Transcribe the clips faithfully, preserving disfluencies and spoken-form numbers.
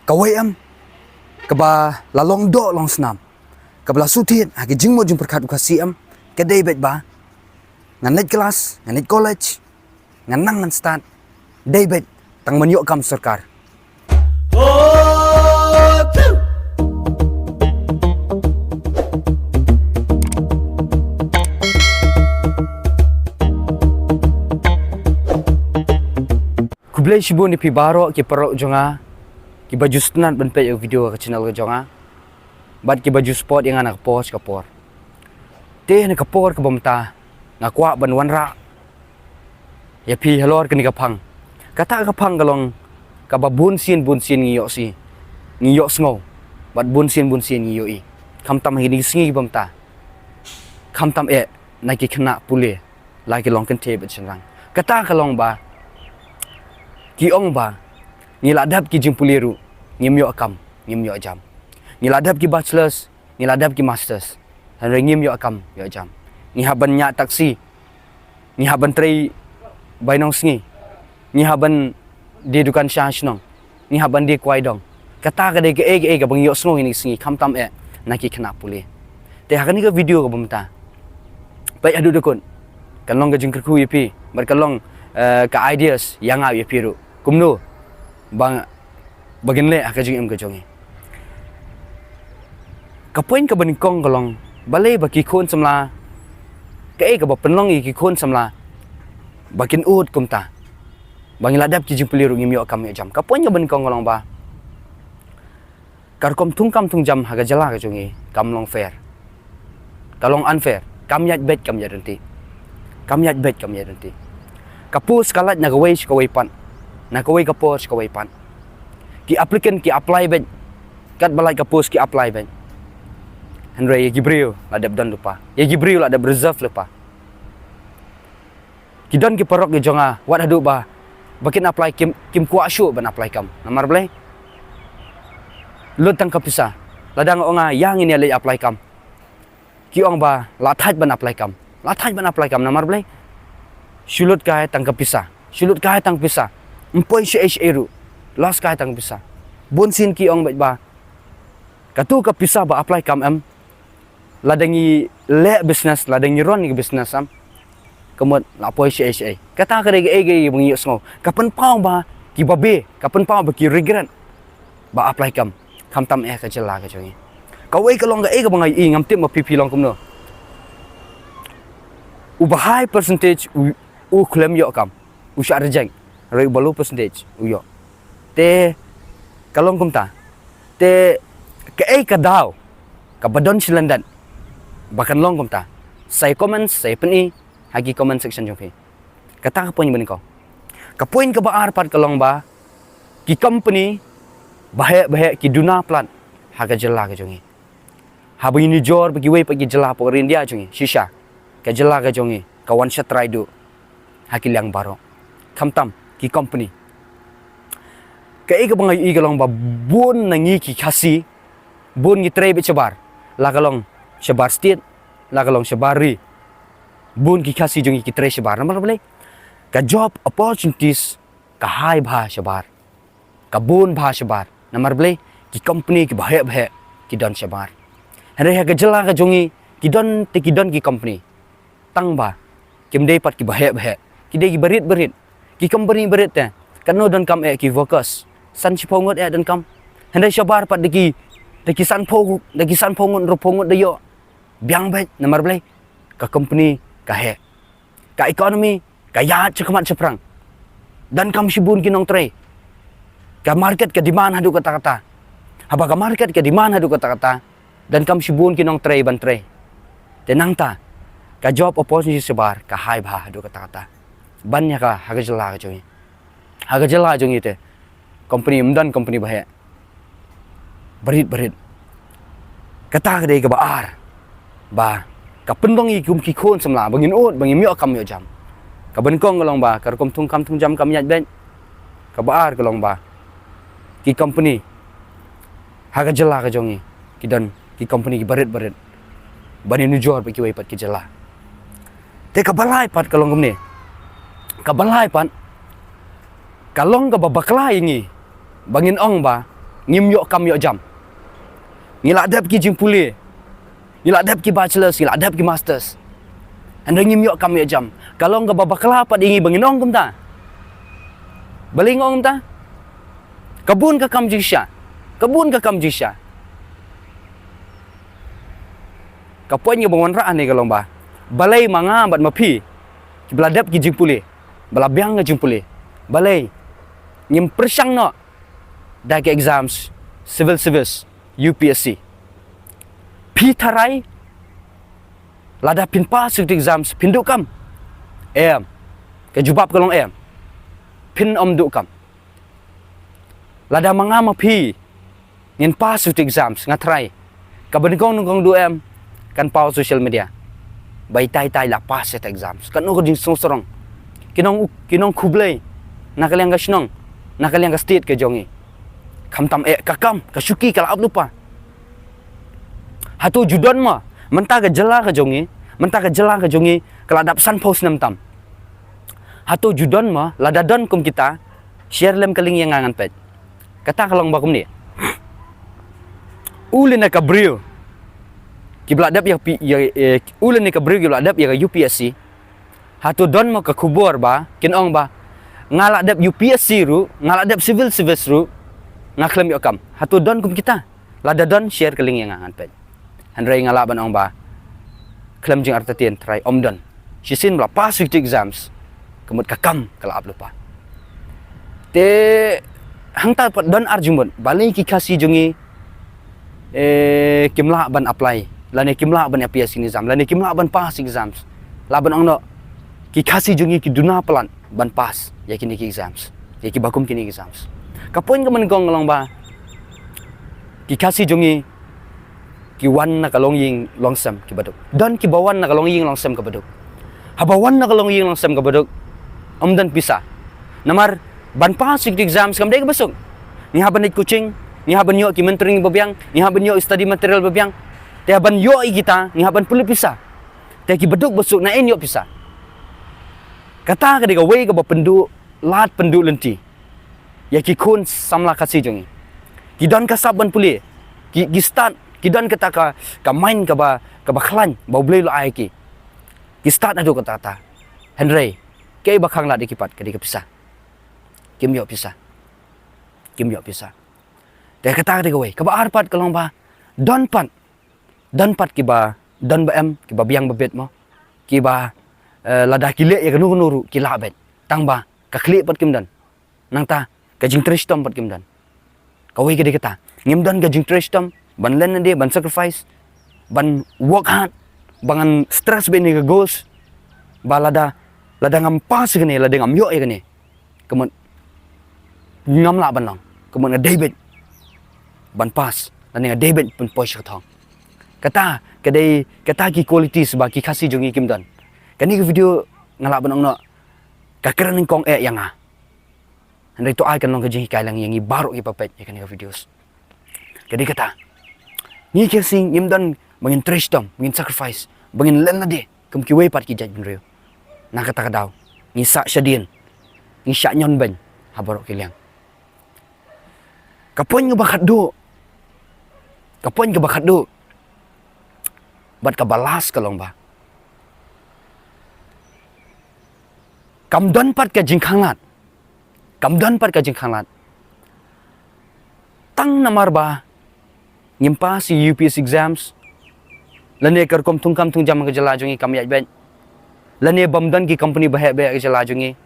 Kawei em, kaba la long doh long snam, kaba la shu thied ha ki jingmut jingpyrkhat u Khasi em, ka dei beit ba ngan leit klas, ngan leit college, ngan nang ngan stad, dei beit tang ban ïoh kam sorkar. Khublei shibun ïa phi baroh ki paralok jong nga, kiba ju sngewtynnat ban peit ïa u video ha ka channel ka jong nga, bad kiba ju support ïa nga na ka por sha ka por. Te na ka por kaba mynta nga kwah ban wanrah ïa phi halor kane ka phang. Kata ka phang ka long kaba bun sien bun sien ngi ïoh sngew, ngi ïoh sngew, bad bun sien bun sien ngi ïohi. Khamtam ha kine ki sngi kiba mynta, khamtam eh na ki khynnah pule, la ki long kynthei bad shynrang. Kata ka long ba ki ong ba ngi la dep ki jingpule ruh ngim ïoh kam, ngim ïoh jam. Ngi la dep ki bachelors, ngi la dep ki masters, hynrei ngim ïoh kam ïoh jam. Ngi hap ban ñiah taxi, ngi hap ban trei bai nongsngi, ngi hap ban die dukan sha shnong, ngi hap ban die kwai dong. Kata ka dei kaei kaei kaba ngi ïoh sngew ha kine ki sngi, khamtam eh na ki khynnah pule. Te ha kane ka video kaba mynta, peit haduh da kut, kan long ka jingkyrkhu ïa phi, bad kan long, eh, ka ideas ïa nga ïa phi ruh, kumno ba, ba ngin leh ha ka jingim ka jong ngi. Ka point kaba nyngkong ka long, balei ba ki khun samla, kaei kaba pynlong ïa ki khun samla ba kin ud kumta, ba ngi la dep ki jingpule ruh ngim ïoh kam ïoh jam? Ka point kaba nyngkong ka long ba ka rukom thungkam thungjam ha ka jylla ka jong ngi kam long fair. Ka long unfair, kam ïaid beit kam ïaid ryntih. Kam ïaid beit kam ïaid ryntih. Ka post ka lait na kawei sha kawei pat, na kawei ka por sha kawei pat. Ki applicant ki apply beit, katba lait ka post ki apply beit. Hynrei ïa ki briew la dep don lypa, ïa ki briew la dep reserve lypa. Ki don ki paralok ki jong nga, wat haduh ba, ba kin apply kim, kim kwah shuh ban apply kam. Namar balei? Lut tang ka pisa. Lada nga ong nga ïa ngin ïa leit apply kam, ki ong ba la thait ban apply kam. La thait ban apply kam namar balei? Shu lut kai tang ka pisa. Shu lut kai tang pisa. Ym poi shaei shaei ruh. Loss kai tang pisa. Bun sien ki ong beit ba katu ka pisa ba apply kam em, lada ngi leh business, lada ngi run ïa ka business em, ka mut la poi shaei shaei. Kata ka dei kaei kaei ba ngi ïohsngew. Ka pynpaw ba ki babe, ka pynpaw ba ki regret ba apply kam, khamtam eh ka jylla ka jong ngi. Kawei ka long kaei kaba nga ïohi, ngam tip ma phi phi long kumno. Uba high percentage u, u khlem ïoh kam, u shah reject. Hynrei uba low percentage u ïoh. Te ka long kumta. Te kaei ka daw kaba don shi lyndet ba kan long kumta? Sa ïa comment, sa ïa pyni ha ki comment section jong phi. Kata ka point ba nyngkong. Ka point kaba ar pat ka long ba ki company baheh baheh ki duna palat ha ka jylla ka jong ngi. Haba ngi nujor bad kiwei pat ki jylla hapoh India jong ngi, shisha ka jylla ka jong ngi ka wan shatrai duh ha ki liang baroh, khamtam ki company. Kaei kaba nga ïohi ka long ba bun na ngi ki Khasi, bun ngi trei beit shabar, la ka long shabar state, la ka long shabar ri. Bun ki Khasi jong ngi ki trei shabar. Namar balei? Ka job opportunities ka high bha shabar, ka bun bha shabar. Namar balei? Ki company ki baheh baheh ki don shabar. Hynrei ha ka jylla ka jong ngi ki don te ki don ki company, tang ba kim dei pat ki baheh baheh, ki dei ki barit barit. Ki company barit te katno donkam eh ki workers? San shiphew ngut eh donkam. Hynrei shabar pat da ki, da ki sanphew, da ki sanphew ngut, hynriewphew ngut da ïoh. Biang beit. Namar balei? Ka company ka heh. Ka economy ka ïaid shakhmat shaphrang. Donkam shibun ki nongtrei. Ka market ka demand haduh katta katta. Haba ka market ka demand haduh katta katta, donkam shibun ki nongtrei ban trei. Te nangta ka job opportunity shabar ka high bha haduh katta katta. Ban ïa ka ha ka jylla ka jong ngi. Ha ka jylla jong ngi te company ym don company baheh. Barit barit. Kata ka dei kaba ar ba ka pynlong ïa ki kum ki khun samla ba ngin ud, ba ngim ïoh kam ïoh jam. Kaba nyngkong ka long ba ka rukom thungkam thungjam kam ïaid beit. Kaba ar ka long ba ki company ha ka jylla ka jong ngi ki don ki company ki barit barit ban ïanujor bad kiwei pat ki jylla. Te kaba lai pat ka long kumne. Kaba lai pat ka long kaba bakla ïa ngi ba ngin ong ba Ngim ïoh kam ïoh jam. Ngi la dep ki jingpule. Ngi la dep ki bachelors, ngi la dep ki masters. Hynrei ngim ïoh kam ïoh jam. Ka long kaba bakla pat ïa ngi ba ngin ong kumta. Balei ngin ong kumta? Ka bun ka kam jingshisha. Ka bun ka kam jingshisha. Ka point kaba wanrah hangne ka long ba, balei ma nga bad ma phi, kiba la dep ki jingpule, ba la biang ka jingpule, balei ngim pyrshang noh da ki exams civil service, U P S C? Phi tharai lada phin pass ïa ki exams phin duh kam? Em. Ka jubab ka long em. Phin ym duh kam. Lada ma nga ma phi ngin pass ïa ki exams, nga tharai kaba nyngkong nyngkong duh em, kan paw social media ba itai itai la pass ïa ki exams. Katno ka jingsngewsarong. Ki nong u-, ki nong khublei na ka liang ka shnong, na ka liang ka state ka jong ngi. Khamtam eh ka kam, ka shuki ka la ap lypa. Hato ju don mo, mynta ka jylla ka jong ngi, mynta ka jylla ka jong ngi ka la dap sanphew snem tam. Hato ju don mo, lada don kum kita, share lem ka link ïa nga ngan peit. Kata ka long ba kumne. U lane ka briew kiba la dep ïa ka P-, ïa, eh, u lane ka briew kiba la dep ïa ka U P S C. Hato don mo ka khubor ba kin ong ba nga la dep U P S C ruh, nga la dep civil service ruh, nga khlem ïoh kam? Hato don kum kita? Lada don, share ka link ïa nga ngan peit. Hynrei nga lah ban ong ba khlem jingartatien tharai ym don. Shisien ba la pass ïa ki exams, ka mut ka kam ka la ap lypa. Te hangta pat don ar jingmut, balei ki Khasi jong ngi, eh, kim lah ban apply, lane kim lah ban appear ïa ki exam, lane kim lah ban pass exams. Lah ban ong noh, ki Khasi jong ngi ki duna palat ban pass ïa kine ki exams, ïa kiba kum kine ki exams. Ka point kaba nyngkong ka long ba ki Khasi jong ngi ki wan na ka longïing longsem kiba duk. Don kiba wan na ka longïing longsem kaba duk. Haba wan na ka longïing longsem kaba duk, ym don pisa. Namar ban pass ïa ki exams kam dei kaba suk. Ngi hap ban leit coaching, ngi hap ban ïoh ki mentoring ba biang, ngi hap ban ïoh study material ba biang. Te ban ïoh ïa kita, ngi hap ban pynlut pisa. Te kiba duk ba suk naei ïoh pisa? Kata ka dei kawei kaba pynduh lad pynduh lynti ïa ki khun samla Khasi jong ngi. Ki don ka sap ban pule, ki, ki stad, ki don kata ka, ka mind kaba, kaba khlaiñ ba U Blei u la ai ki. Ki stad haduh katta katta. Hynrei kaei ba khanglad ïa ki pat ka dei ka pisa. Kim ïoh pisa. Kim ïoh pisa. Te kata ka dei kawei. Kaba ar pat ka long ba don pat, don pat kiba, don ba em, kiba biang ba bit mo, kiba, eh, lada ki leh ïa kano kano ruh ki lah beit. Tang ba ka khlieh pat kim don. Nangta ka jingtrei shitom pat kim don. Kawei ka dei kata, ngim don ka jingtrei shitom ban len lade, ban sacrifice, ban work hard, ba ngan stress beit ïa ka goals, ba lada, lada ngam pass ïa kane, lada ngam ïoh ïa kane, ka mut ngam lah ban long, ka mut nga dei beit ban pass, lane nga dei beit ban poi sha ka thong. Kata ka dei, kata ki qualities ba ki Khasi jong ngi kim don. Kane ka video nga lah ban ong noh, ka kren nyngkong eh ïa nga. Hynrei to ai kan long ka jinghikai lang ïa ngi baroh kiba peit ïa kane ka videos. Ka dei kata, ngi ki Khasi ngim don ba ngin trei shitom, ba ngin sacrifice, ba ngin len lade kum kiwei pat ki jaitbynriew. Na kata ka daw ngi sah shadien, ngi shah ñion beiñ ha baroh ki liang. Ka point kaba khatduh, ka point kaba khatduh bad kaba last ka long ba kam don pat ka jingkhanglad. Kam don pat ka jingkhanglad tang namar ba ngim pass ïa U P S C exams, lane ka rukom thungkam thungjam ka jylla jong ngi kam ïaid beit, lane bym don ki company ba heh beit ka jylla jong ngi.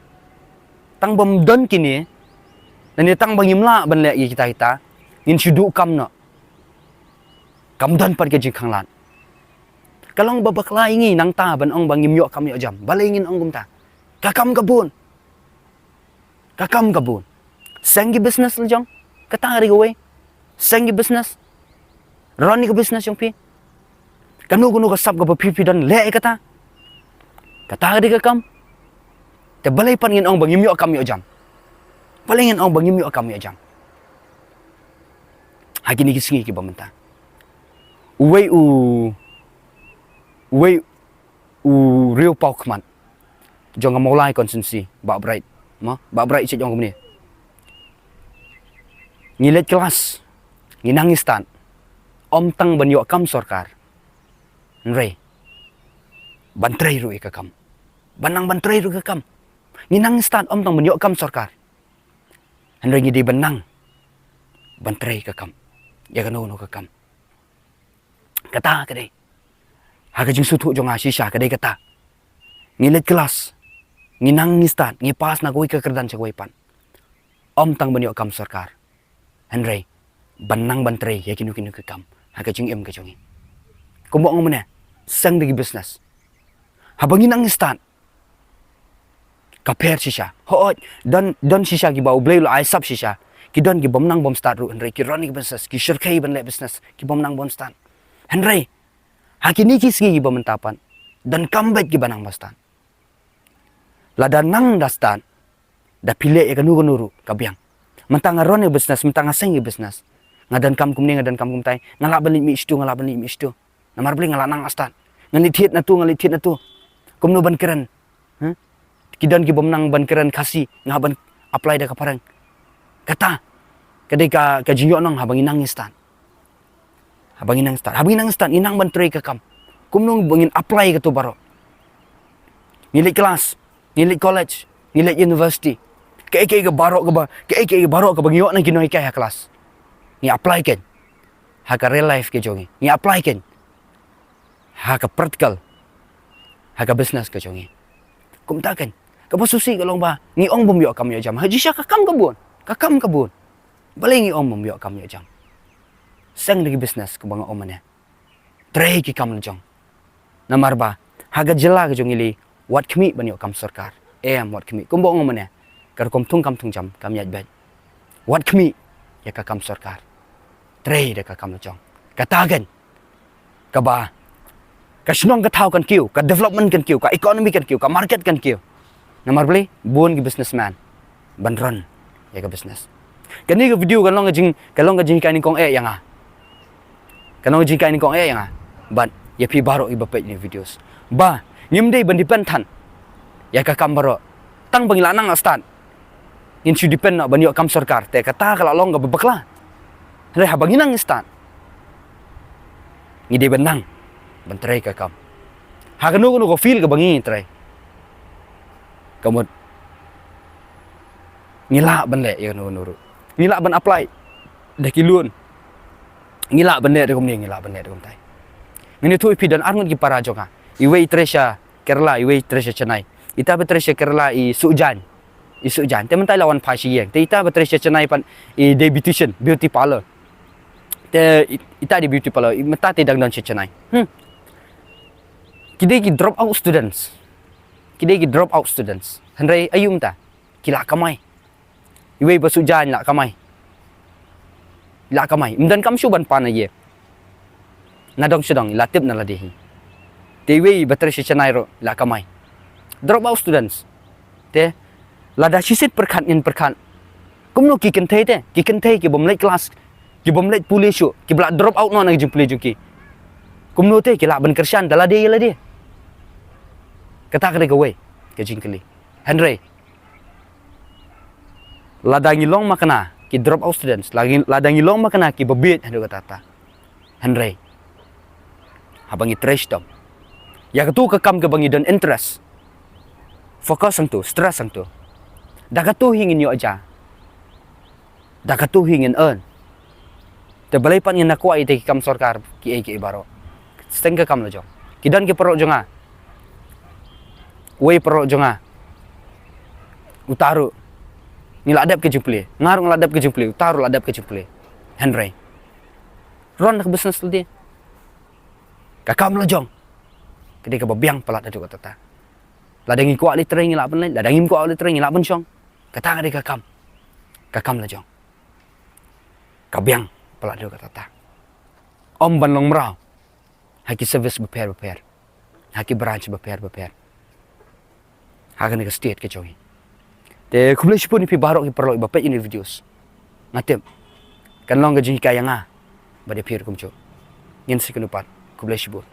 Tang bym don kine, lane tang ba ngim lah ban leh ïa kita kita, ngin shu duh kam noh. Kam don pat ka jingkhanglad. Ka long ba bakla ïa ngi nangta ban ong ba ngim ïoh kam ïoh jam. Balei ngin ong kumta? Ka kam ka bun. Ka kam ka bun. Seng ki business la jong. Kata ka dei kawei. Seng ki business. Run ïa ka business jong phi. Kano kano ka sap kaba phi phi don, leh ïa kata. Kata ka dei ka kam. Te balei pat ngin ong ba ngim ïoh kam ïoh jam? Balei ngin ong ba ngim ïoh kam ïoh jam ha kine ki sngi kiba mynta? Uwei u, uwei u riew paw khmat jong ka Mawlai constituency, Bah Bright. Mo, Bah Bright shu ong kumne. Ngi leit klas Ngi nang ngi stad, ym tang ban ïoh kam sorkar, hynrei ban trei ruh ïa ka kam. Ban nang ban trei ruh ïa ka kam. Ngi nang ngi stad, ym tang ban ïoh kam sorkar, hynrei ngi dei ban nang ban trei ïa ka kam, ïa kano kano ka kam. Kata ka dei ha ka jingsngewthuh jong nga shisha, ka dei kata. Ngi leit klas, ngi nang ngi stad, ngi pass na kawei ka kyrdan sha kawei pat, ym tang ban ïoh kam sorkar, hynrei ban nang ban trei ïa kino kino ki kam ha ka jingim ka jong ngi. Kumba ong mynne, seng da ki business. Haba ngi nang ngi stad, ka pher shisha. Hooid, don, don shisha kiba U Blei u la ai sap shisha. Ki don ki bym nang bym stad ruh, hynrei ki run ïa ki business, ki shyrkhei ban leh business, ki bym nang bym stad. Hynrei ha kine ki sngi kiba mynta pat, donkam beit kiba nang ba stad. Lada nang da stad, da phi leh ïa kano kano ruh ka biang. Mynta nga run ïa business, mynta nga seng ïa business, nga donkam kumne, nga donkam kumtai, nga lah ban leit mih shatu, nga lah ban leit mih shatu. Namar balei? Nga lah nang stad. Nga leit thied na tu, nga leit thied na tu. Kumno ban kren? Huh? Ki don ki bym nang ban kren Khasi, nga ban apply da ka phareng. Kata ka dei ka, ka jingïohnong haba ngi nang ngi stad. Haba ngi nang stad, haba ngi nang stad, ngi nang ban trei ka kam. Kumno ba ngin apply kato baroh? Ngi leit klas, ngi leit college, ngi leit university. Kaei kaei ka baroh kaba, kaei kaei ka baroh kaba ngi ïoh na ki nonghikai ha klas, ngi apply kein ha ka real life ka jong ngi. Ngi apply kein ha ka practical, ha ka business ka jong ngi. Kumta kein, kaba shisha ka long ba ngi ong bym ïoh kam ïoh jam, ha shisha ka kam ka bun, ka kam ka bun. Balei ngi ong bym ïoh kam ïoh jam? Seng da ki business, kumba nga ong mynne. Trei ki kam la jong. Namar ba ha ka jylla ka jong ngi lei, wat khmih ban ïoh kam sorkar. Em, wat khmih. Kumba ong mynne, ka rukom thung kam thung jam kam ïaid beit. Wat khmih ïa ka kam sorkar. Trei da ka kam la jong. Kata kein kaba ka shnong ka thaw kan kiew, ka development kan kiew, ka economy kan kiew, ka market kan kiew. Namar balei? Bun ki businessman ban run ïa ka business. Kane ka video kan long ka jing, kan long ka jinghikai nyngkong eh ïa nga. Kan long ka jinghikai nyngkong eh ïa nga bad ïa phi baroh kiba peit ïa ki videos, ba ngim dei ban depend than ïa ka kam baroh. Tang ba ngi la nang stad, ngin shu depend noh ban ïoh kam sorkar, te kata ka la long kaba bakla. Hynrei haba ngi nang ngi stad, ngi dei ban nang ban trei ka kam ha kano kano ka field kaba ngi trei. Ka mut ngi lah ban leh ïa kano kano ruh. Ngi lah ban apply da ki loan. Ngi lah ban leh da kumne, ngi lah ban leh da kumtai. Ngin ïathuh ïa phi, don arngut ki para jong nga. Iwei i trei sha Kerala, iwei i trei sha Chennai. Ita ba trei sha Kerala i suh jaiñ. I suh jaiñ. Te mynta i la wan phai sha ïing. Te ita ba trei sha Chennai pat i dei beautician, beauty parlour. Te i-, ita dei beauty parlour. I mynta te dang don sha Chennai. Hmm. Ki dei ki drop out students. Ki dei ki drop out students. Hynrei aïu mynta? Ki la kamai. Iwei ba suh jaiñ la kamai. La kamai. Ym donkam shuh ban pan na ïing. Na dong sha dong, i la tip na lade hi. Te iwei ba trei sha Chennai ruh la kamai. Drop out students. Te lada shisit pyrkhat ngin pyrkhat, kumno ki kynthei te, ki kynthei ki bym leit klas, ki bym leit pule shuh, ki ba la drop out noh na ka jingpule jong ki, kumno te ki lah ban kyrshan da lade ïa lade? Kata ka dei kawei ka jingkylli. Hynrei lada ngi long makna ki drop out students, lada ngi, lada ngi long makna kiba bieit haduh katta katta, hynrei haba ngi trei shitom ïa kato ka kam kaba ngi don interest, focus hangto, stress hangto, da kato hi ngin ïoh ja, da kato hi ngin earn. Te balei pat ngin da kwah ïa ki kam sorkar kiei kiei baroh? Seng ka kam la jong. Ki don ki paralok jong nga. Wei paralok jong nga, uta ruh ngi la dep ka jingpule. Nga ruh nga la dep ka jingpule, uta ruh la dep ka jingpule. Hynrei run da ka business lade. Ka kam la jong ka dei kaba biang palat haduh katta katta. Lada ngi kwah leit trei ngi lah ban leit, lada ngim kwah leit trei ngi lah ban shong. Kata ka dei ka kam, ka kam la jong. Ka biang palat haduh katta katta. Ym ban long mraw ha ki service bapher bapher, ha ki branch bapher bapher ha kane ka state ka jong ngi. Te khublei shibun ïa phi baroh ki paralok ba peit ïa ki videos. Nga tip kan long ka jinghikai ïa nga bad ïa phi ruh kumjuh. Ngin sa ïakynduh pat. Khublei shibun.